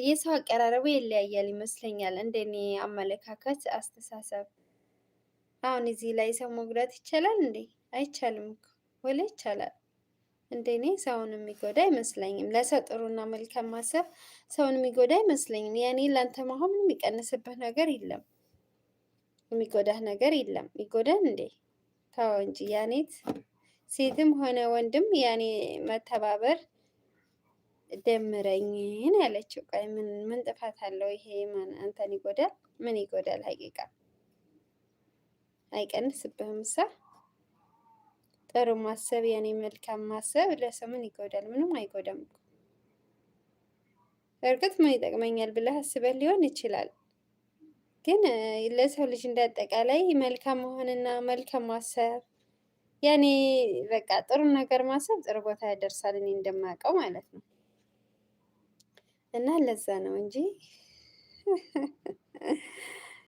የሰው አቀራረቡ ይለያያል ይመስለኛል፣ እንደኔ አመለካከት አስተሳሰብ። አሁን እዚህ ላይ ሰው መጉዳት ይቻላል እንዴ? አይቻልም እኮ ወላ ይቻላል። እንደኔ ሰውን የሚጎዳ አይመስለኝም። ለሰው ጥሩና መልካም ማሰብ ሰውን የሚጎዳ አይመስለኝም። ያኔ ለአንተ አሁን ምንም የሚቀንስብህ ነገር የለም፣ የሚጎዳህ ነገር የለም። ይጎዳል እንዴ? ተው እንጂ ያኔት ሴትም ሆነ ወንድም ያኔ መተባበር ደምረኝን ያለችው። ቆይ ምን ምን ጥፋት አለው ይሄ? ማን አንተን ይጎዳል? ምን ይጎዳል? ሀቂቃ አይቀንስብህም። ሳ ጥሩ ማሰብ የኔ መልካም ማሰብ ለሰው ምን ይጎዳል? ምንም አይጎዳም። እርግጥ ምን ይጠቅመኛል ብለህ አስበህ ሊሆን ይችላል። ግን ለሰው ልጅ እንዳጠቃላይ መልካም መሆንና መልካም ማሰብ ያኔ በቃ ጥሩ ነገር ማሰብ ጥሩ ቦታ ያደርሳል፣ እኔ እንደማውቀው ማለት ነው። እና ለዛ ነው እንጂ